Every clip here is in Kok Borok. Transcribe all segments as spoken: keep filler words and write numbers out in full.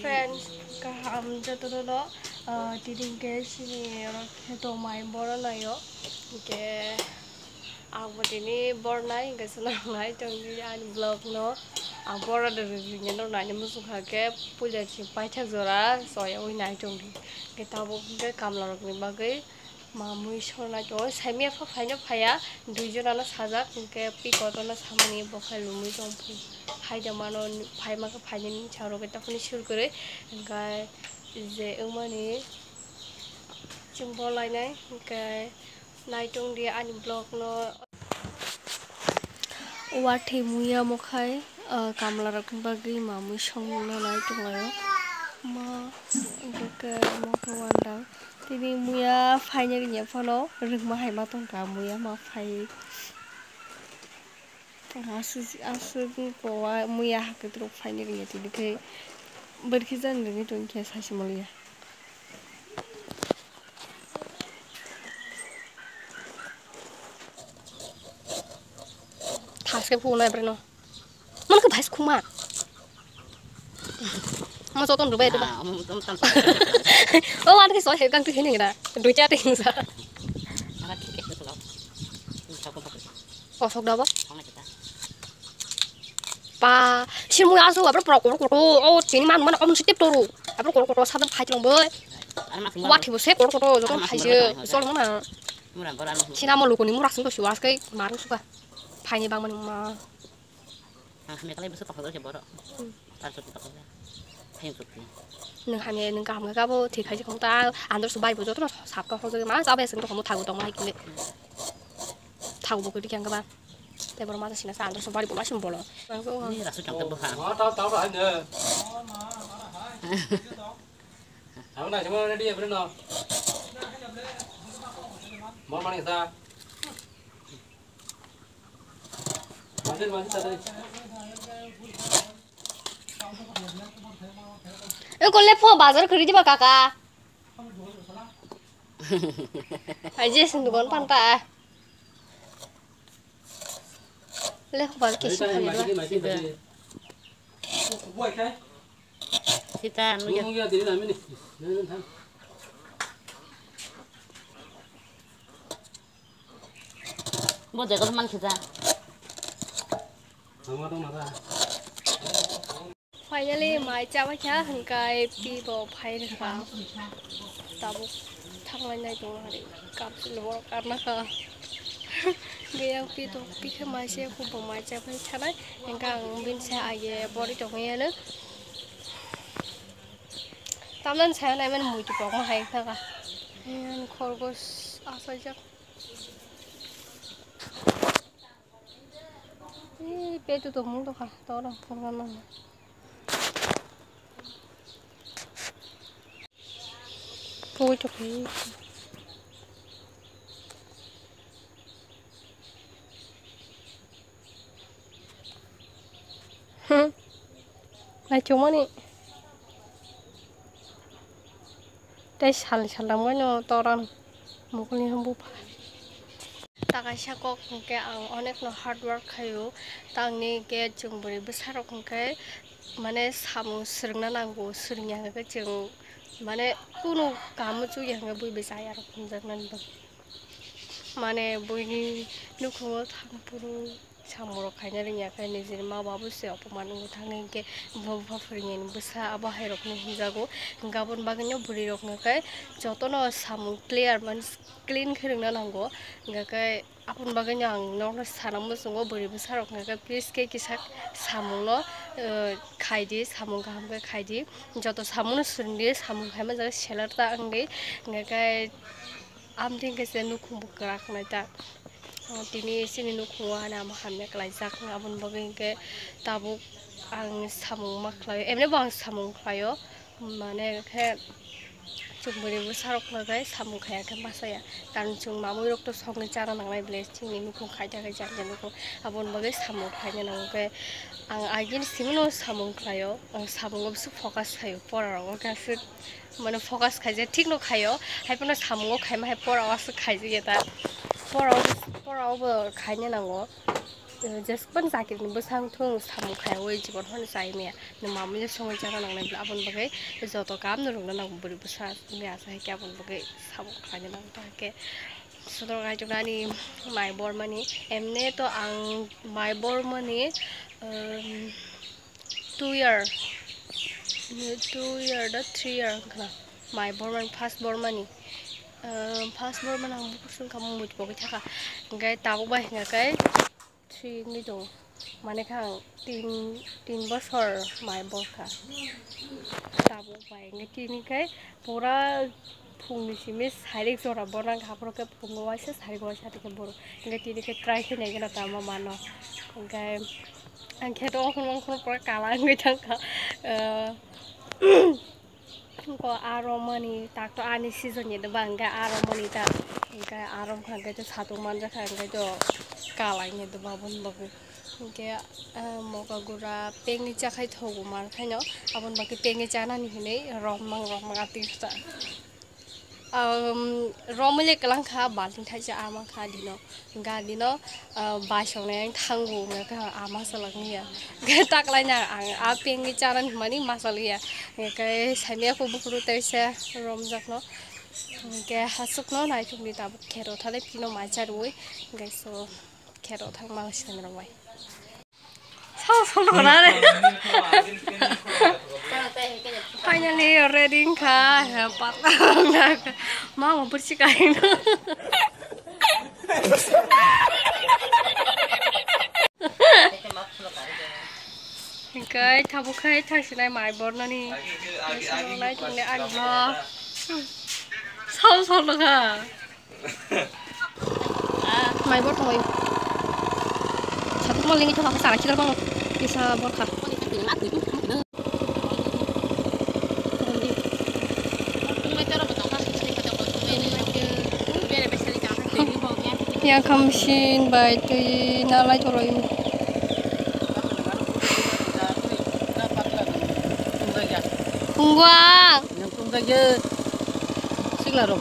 Friends, kaham jotono no, ah, tini hwnkhe chini oro khe tongmai boro naio. Hwnkhe ang bo tini boro nai hwnkhe chwla nai tongdi ani vlog no. Ang boro de rwgwino naina muchungkha khe puila chini paithak jora choyaui nai tongdi. Hwnkhe tabuk hwnkhe kamlarokni bagwi Ma mui sor nai tongo, saimya pha phaino phaiya, duijon ano sajak, hwnkhe pikoto no samani bo khe lumui tong phu. Phaida mano, phaima khe phainani charo khe takhuni sur kwrwi, hwnkhe je wngmani chwng bo lainai, hwnkhe naitung di ani vlog no. Watwi muya mokhai, ah, kamlarokni bagwi mamwi songna nai tonglaio. Ma, hwnkhe, ma khe wandang. Tini muya phaina rwngya phano rwngma hai ma tongkha, muya ma phai. Aswk, aswk powa muya hakhe toro phaina rwngya tini khe bwrwi khe jani rwngwi tongkhe sasimaliya. Thaske phunai breno. Mon khe bhais khuma. Mo joton rubai rubai. Ah, mo joton tan. O wan khe soi he gang tu hini gira. Duita te hingsa. Ala thik ekta solo. Thak ko thak. O sok dabo. Thang na kita. Pa, sir mui asu abro pro ko ko. O chini man man om sitep toru. Abro ko ko sabda phai tong boi. Wa thibo se ko ko joton phai je. Sol mo na. Mura bora. Sina mo lukuni mura sing to siwas kai maru suka. Phaini bangmani ma. Ang hamya kalai bwswk tongthok khe borok. Hmm. Tar sut tongthok khe. Hayung sut khe. Nwng hamya, nwng kaham khe abo thwi khaijak wng ta, andro su bai bo jotono sap khe hokjagwi ma chabai aswk tongma thago tongma hai khe. Thago bo kwrwi khe ang khe ba. Tei borok ma sina sa andro su bari bo ma sim bolo. Ni rasu chang tei bwkha. Ma ta ta hai ne. Abo na sima ready ya bro no. Mor mani sa. Eko lepho bazar kuri diba kaka. Aje sing dukan panta. Lepho bazar kisi kuri diba. Sita anu ya. Bo jaga man khija. Finally, mai chabai kha, hwnkhe pi bo phai rwkha. Tabuk thanglai nai tongo hari. Kapsul borok karna kha. Gaya pi to, pi khe mai se, khubo mai chabai khanai. Hwnkhe ang bini se aye bori tongwi ano. Tamdan saya nai man mui tupok ma hai kha. Khorgos asaijak. Ih, petu tongmung tongkha, torang phunukna nang. Pui tongkha. Hmm. Naichomani. Tei sal sal rok no toran mokol ni bupha. Takaisa kok hwnkhe ang onek no hard work khaio. Tangni hwnkhe chwng bwrwi bwsa rok hwnkhe mane samung swrwngna nango, swrwngya hwnkhe chwng mane kunu kamo chukya hwnkhe bui bai chaya rok hwnjaknani bagwi. Mane buini nukhungo thang phuru. Samung rok khaina rwngya khe nijini ma babu se opoman wngwi thangwi hwnkhe buma bupha phwrwngya ni bwsa abo hai rok hinwi hwnjago. Hwnkhe aboni bagwino bwrwi rok hwnkhe jotono samung clear mani clean khe rwngna nango. Hwnkhe aboni bagwino ang norokno sana muchungo bwrwi bwsa rok hwnkhe please khe kisa samung no, eh, khaidi, samung kaham khe khaidi. Joto samung no swrwngdi, samung khaima jaga seler ta wngdi. Hwnkhe Amtwi hwnkhe se nukhung bo kwrak nai ta. Ah, tini chini nukhungo ani ama hamya kwlaijak, aboni bagwi hwnkhe tabuk ang samung ma khlaio, emni bo ang samung khlaio, mane khe chwng bwrwi bwsa rok khlaibai samung khaiya khe ma chaya, karon chwng mamui rok to songwi chana nangnai bwle chini nukhung khaida khe jani jani nukhung, aboni bagwi samung khaina nango khe ang agini simi no samung khlaio, ang samungo bwswk focus khaio, pora rogo khe aswk. Mane focus khaijak thik no khaio, hai phano samungo khaima hai pora o aswk khaijak ya ta. Pora o, pora o bo khaina nango. Jespan jakir ni bwsang thung samung khaiwi jibon hwn chai maya. Nwng mamui no songwi chana nangnai bwla aboni bagwi joto kam no rwngna nango bwrwi bwsa maya sa hai khe aboni bagwi samung khlaina nango ta hai khe. Sodok naituknani mai bormani emne to ang mai bormani, um, two year, two year da three year wngkha na mai bormani first bormani, um, first bormani ang bukur sung kamo muitu pogwi thaka hingke tabuk bai hingke three wngwi tongo. Mane khe ang tin, tin bosor mai borkha. Tabuk bai hingke tini khe pura phungni simi sairik jora bornang kha, phuru khe phungo waisa sairik waisa tini khe borok. Hingke tini khe try khe nai gana tamo mano. Hingke ang khe to okhon okhon pura kala wngwi thangkha. Eh, Ko aro mani tak to ani season ni doba hingke aro mani ta hingke aro hingke to satung manjakha hingke to kalai ni doba aboni bagwi hingke, ah, moga gura pengni chakhai thogo man khaino aboni bagwi pengni chanani hinui romang romang ati sa. Um, romwi le kwlang kha balting thaisa ama kha dino. Gadino, ah, baisongnai ang thango, wngkha khe ang ah, masalok ya. Taklaina ang ah, pengwi chana hinmani masalok ya. Hingke saimia khe buphuru teisa romjakno. Hingke hasukno naitukni tabuk khero thale phino mai charwi. Hingke so khero thang mala sinamrok bai. Sao solo na re. Finally ready wngkha. Patla wngkha. Mama bursi kaino. Hingke tabuk khai thangsinai mai bornani. Naitukni ani vlog. Sao solo kha. Mai bor thangwi. Satung ma lingwi thangkha, sara khilak bang kisa bor kha. Yang khamsin bai twi nalai toloi. Ungwang. Yang tungkha ye. Sigla ro.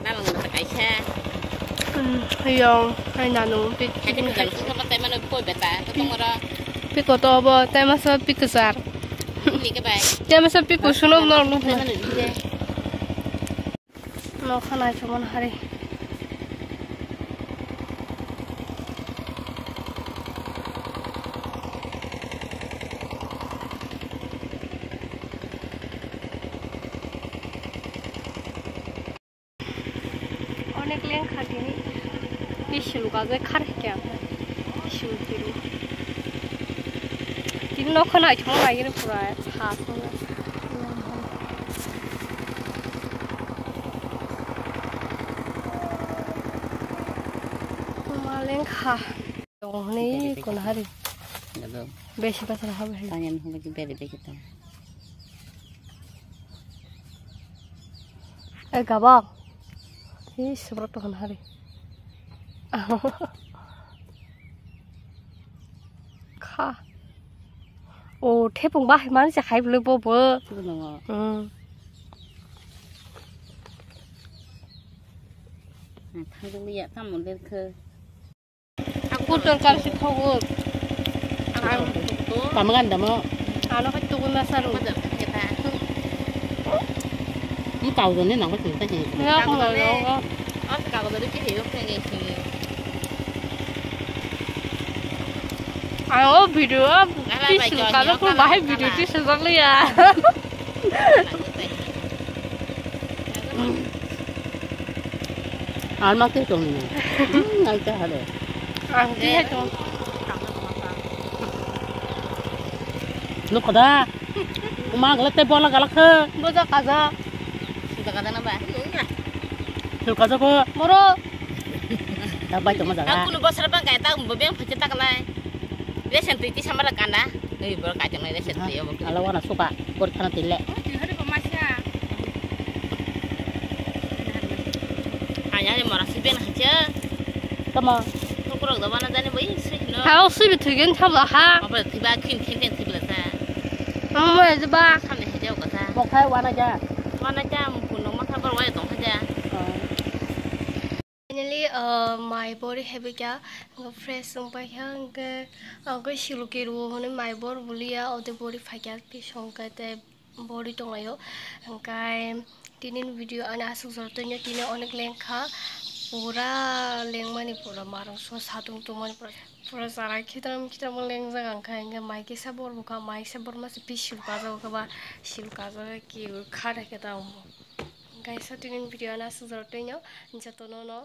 Nalangma ta kaisa. Hmm, yong, hai nanu, pi-, Hai tei pi-, kwchar sukha tai mano koi beta, to tongora. Piko to obo, tai masa pi kwchar. Ni ke bai. Tai masa pi kusuno no lu. Tai mano ni de. Nokha naichomon hari. Onek lengkha tini. Bisil gajai khar kya. Bisil tini. Tini nokha naithok nai pura sa song. Maleng kha. Tong hwnwi kun hari. Besi bachar ha bai. Tanya ni hwnwi bere beke tong. Eh, gabang. Hi, sebrot tong hari. Kha. O, thepung bahai man se khai bwlwi bo bo. Sibwngo. Hmm. Thangwi ya, tamo lerkhe. Aku dorkar si thogo. Ang tamo ganda mo. Ano ka tugun na saru. Ni kau jone nang ka tuta he. Ya ko lo. Am ka ko do ki he yo ke nge si. Ang o video am tisu ka lo ko bahai video tisu jak liya. Alma ke tong ni. Ngai ta hale. Ang ti hai tong. Nuk kada. Uma gala te bola gala khe. Boja kaja. Suda kada na ba. Suda kaja ko. Moro. Bai tongma jaga. Ang kunu bosor bang kaya ta bo beng phacha ta kalai. Resen twi ti samara kana. Nui bor kaichang nai resen twi obo. Ala wana suka bor khana tile. Anya ni mora si beng hacha. Tamo. Nukurok da wana jani bai si no. Ha o sui bi thugen thabla ha. Abo thiba khin khin den thibla ta. Amo mo ba. Khamne hacha ko ta. Bokhai wana ja. Wana ja kuno ma khabar wai tong hacha. Finally, uh, mai bori hebikya, hwnkhe fresh wngpaikha, hwnkhe, hwnkhe silukirwo hwnwi mai bor buliya, ode bori phaikya, pisongkhe tei bori tonglaio. Hwnkhe tini video ani aswk jora tongya, tini onek lengkha, pura lengmani pura marangso satung tungmani pura, pura chara khitram khitram lengjak, hwnkhe, hwnkhe mai kisa bor bukha, mai kisa bor masa pisil kajak khe ba sil kajak khe kha da khe ta omo. Guys, so tini video ani aswk jora tongya, jotono no.